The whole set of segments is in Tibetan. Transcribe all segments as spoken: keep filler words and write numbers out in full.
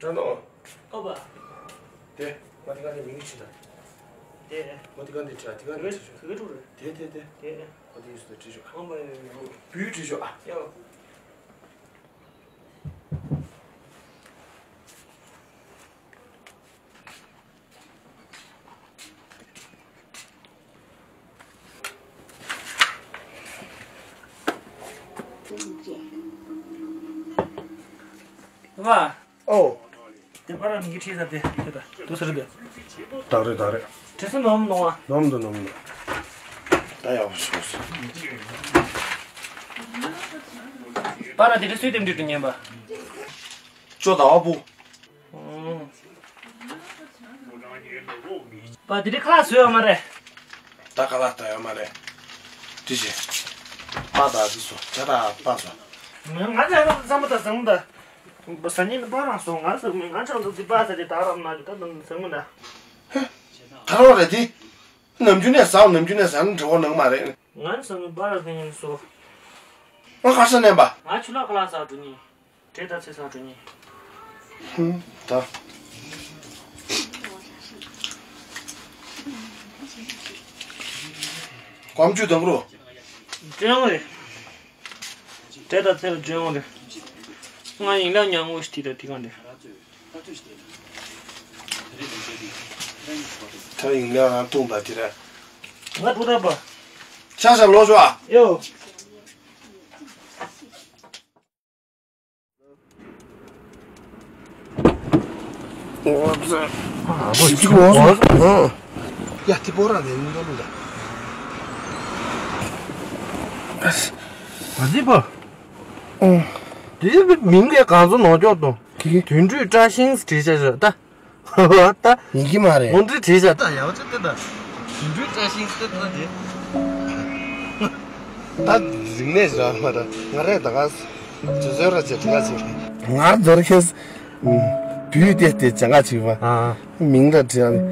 ཡང་དང་། ཨོ་པ། དེ། ང་དེ་ག་ནས་མིང་བྲིས་དང་། དེ། ང་དེ་ག་ནས་བྲིས་ཨ་དེ་ག་ནས་བྲིས་ཤོག་དེ་ག་དྲུག་རེད། དེ་དེ་དེ། དེ། ང་དེ་ཡོད་སུ་དང་བྲིས་ཤོག་ཨོ་པ་ཡོད་ཡོད། བུས་བྲིས་ཤོག་ཨ། ཡོ། ཨ་མ། ཨོ། དེ་པར་ར་མིག་གིས་ཁྲིད་ས་དེ་དེ་ད་དུ་ཟེར་དེ། དག་རེད་དག་རེད། དྲི་སུ་ནོམ་ནོ་ཨ། ནོམ་འདུག་ནོམ་འདུག་ད་ཡག་པོ་བྱུང་སོང་། པར་ར་དེ་དྲི་སུའི་དེམ་དྲི་དྲི་ཉན་པ། ཅོ་ད་ཨ་བུ། པ་དེ་དྲི་ཁ་ལག་བཟོས་ཡོད་མ་རེད། ད་ཁ་ལག་ད་ཡོད་མ་རེད། དྲི་ཞེ། པ་ད་དྲི་སོ་ཇ་ད་པ་སོ། ང་ང་ཚོ་ཡང་བསམ་པ་ད་བཟང་མོ་ད། ཟ་ཉིན་པ་རང་སོང་ང་ཟ་མི་ང་ཆང་འདུག་དེ་པ་ཟ་དེ་ད་རབ་ན་རྒྱུ་ད་ནང་ཟ་མི་ད། ད་རོགས་རེད་དེ། ནམ་རྒྱུན་ནས་ཟ་ནམ་རྒྱུན་ནས་ཟ་ན་འགྲིག་གོ་ནང་མ་རེད། ང་ཟ་མི་པ་ར་ཟ་ཉིན་སོ། ང་ཁ་ས་ནས་པ། ང་ཆུ་ལག་ཁ་ལག་ཟ་འགྲོ་ཉིན། བྲེ་ད་ཚེ་ཟ་འགྲོ་ཉིན། ཧུམ་ད། གོམ་ཆུ་དང་པོ། ཅོ་ཡོང་རེད། བྲེ་ད་ཚེ་ལ་ཅོ་ཡོང་རེད། ང་ཡིན་ལ་ཉང་ངོ་ཞིག་དེ་ད་དེ་གང་རེད། ད་ཡིན་ལ་རང་ཐུང་ད་དེ་ར། ང་ཐུག་ད་པ། ཤ་ཤ་ལོ་ཤོ་ཨ། ཡོ། ཨོ་ཙེ། ཨ་ཅིག་གོ། ཨ། ཡ་དེ་པོ་ར་ནས་མི་འདུག་ལ། ཨ་ཙི་པ། ཨོ། དེ་མིང་གས་གང་ཚོ་ནོར་ཀྱོག་དང་། དེ་དུད་འགྲོའི་བཀྲ་ཤིས་བྲིས་བྱ་བྱ་ད། ད། ཡིན་གྱི་མ་རེད། འོ་འདི་བྲིས་བྱ་ད་ཡག་ཅིག་ད། དུད་འགྲོའི་བཀྲ་ཤིས་ད་ད་དེ། ད་རིག་གནས་ར་མ་ད་ང་རས་ད་ག། ཇོ་ཇོ་ར་ཅེ་དྲི་ག་ཅིག་ང་རྫོར་ཁེས། བུས་བལྟས་ཏེ་ཅང་ག་ཅིག་བ། ཨ། མིང་ལ་དྲི་ཡང་།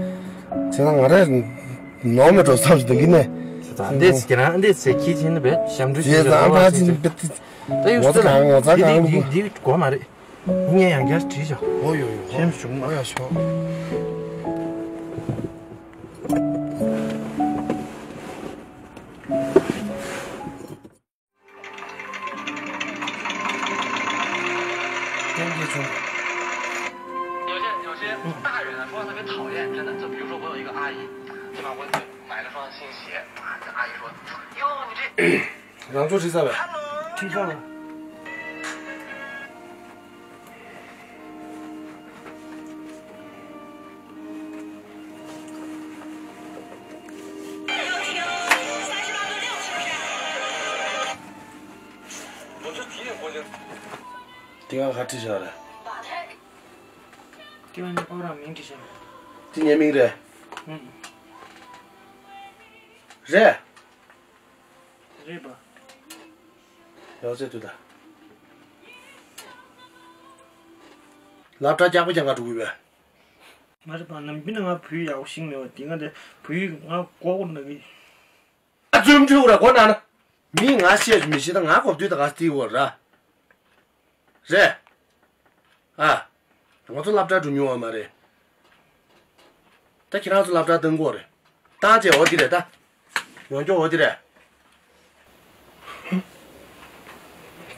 བྱས་ན་ང་རས་ནོར་མེད་འགྲོ་བསམ་ཞིག་འདུག་གི་ནས། འདི་ཁྱེད་རང་འདི་ཚེ་ཁྱི་ཆེན་པས་ཞབས་འདྲུ་བྱེད་ཅེས་ཟ་ཨ་ཕ་ཅིན་པེ་ཏི། ད་ཡོད་ངོ་ཚ་གང་ངོ་ཚ་གང་འདི་འདི་འདི་གོ་མ་རེད། ངས་ཡང་བསྐྱར་བྲིས་ཤག་ཨོ་ཡོ་ཡོ། སེམས་བྱུང་མ། ཨོ་ཡ་ཤོ། ཐེངས་གཅིག་བྱུང་།有些有些大人啊，说话特别讨厌，真的。就比如说，我有一个阿姨，今晚我买了双新鞋，啊，这阿姨说：“哟，你这 རང་ཚོ་ཁྲིད་ས་བས། ཁྲིད་ས་བས། དེ་ག་ག་ཁྲིད་ས་རེད། དེ་བ་ནི་ཨོ་རང་མིང་བྲིས་ཤག་དེ་ངའི་མིང་རེད། ཨུམ། རེད། རེད་པ། ཡག་ཚད་དུ་ད། སློབ་གྲྭ་རྒྱག་པ་རྒྱག་ག་འགྲོ་གི་ཡོད་པས། མ་རེད་པ། ནམ་རྒྱུན་ནས་ང་བུ་ཡག་པོ་ཞིག་མེད་པ་དེ་ང་དེ་བུ་ང་མགོ་སྐོར་ན་གི། ཨ་ཙུམ་ཁྲུ་ར་གོ་ན་ན། མི་ང་བཤད་མི་ཤེས་ད་ང་གོ་བསྡུས་ད་ག་སྟེ་བོ་ར། རེད། ཨ། ང་ཚོ་སློབ་གྲྭ་འགྲོ་མྱོང་བ་མ་རེད། ད་ཁྱེད་རང་ཚོ་སློབ་གྲྭ་བཏང་གོ་རེད། བཏང་བྱས་འོ་དེ་རེད་ད། ཡོང་ཀྱོག་འོ་དེ་རེད།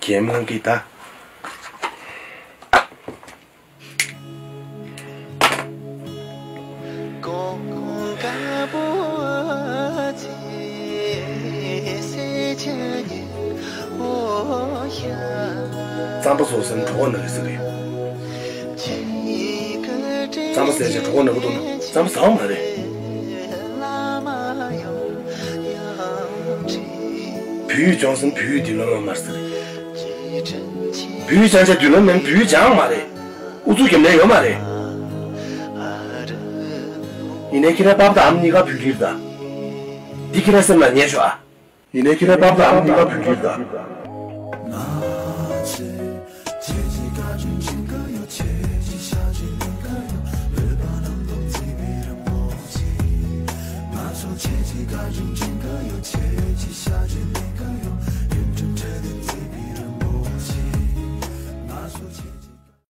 གད་མོ་གི་ད། རྩམ་པ་བཟོ་ཟེར་ན་གྲོད་ཁོག་ན་གི་ཟེར་རེད། རྩམ་པ་ཟས་བྱས་གྲོད་ཁོག་ན་གི་འདུག་ན་རྩམ་པ་ཟ་བ་མ་རེད། བོད་ཡིག་སྦྱོང་ཟེར་ན་བོད་ཡིག་མདུན་ལམ་ཡོད་མ་རེད་ཟེར་རེད། བོད་ཡིག་སྦྱང་བྱས་མདུན་ལམ་མེད་ན་བོད་ཡིག་སྦྱང་མ་རེད། ཨུ་ཚུགས་རྒྱབ་ན་ཡོད་མ་རེད། ཡིན་ནའི་ཁྱེད་རའི་པཱ་ཕ་དང་ཨ་མ་གཉིས་ཀ་བོད་ཡིག་རེད་ད། འདི་ཁྱེད་རའི་སེམས་ལ་ངེས་ཤོག་ཨ། ཡིན་ནའི་ཁྱེད་རའི་པཱ་ཕ་དང་ཨ་མ་གཉིས་ཀ་བོད་ཡིག་རེད་ད།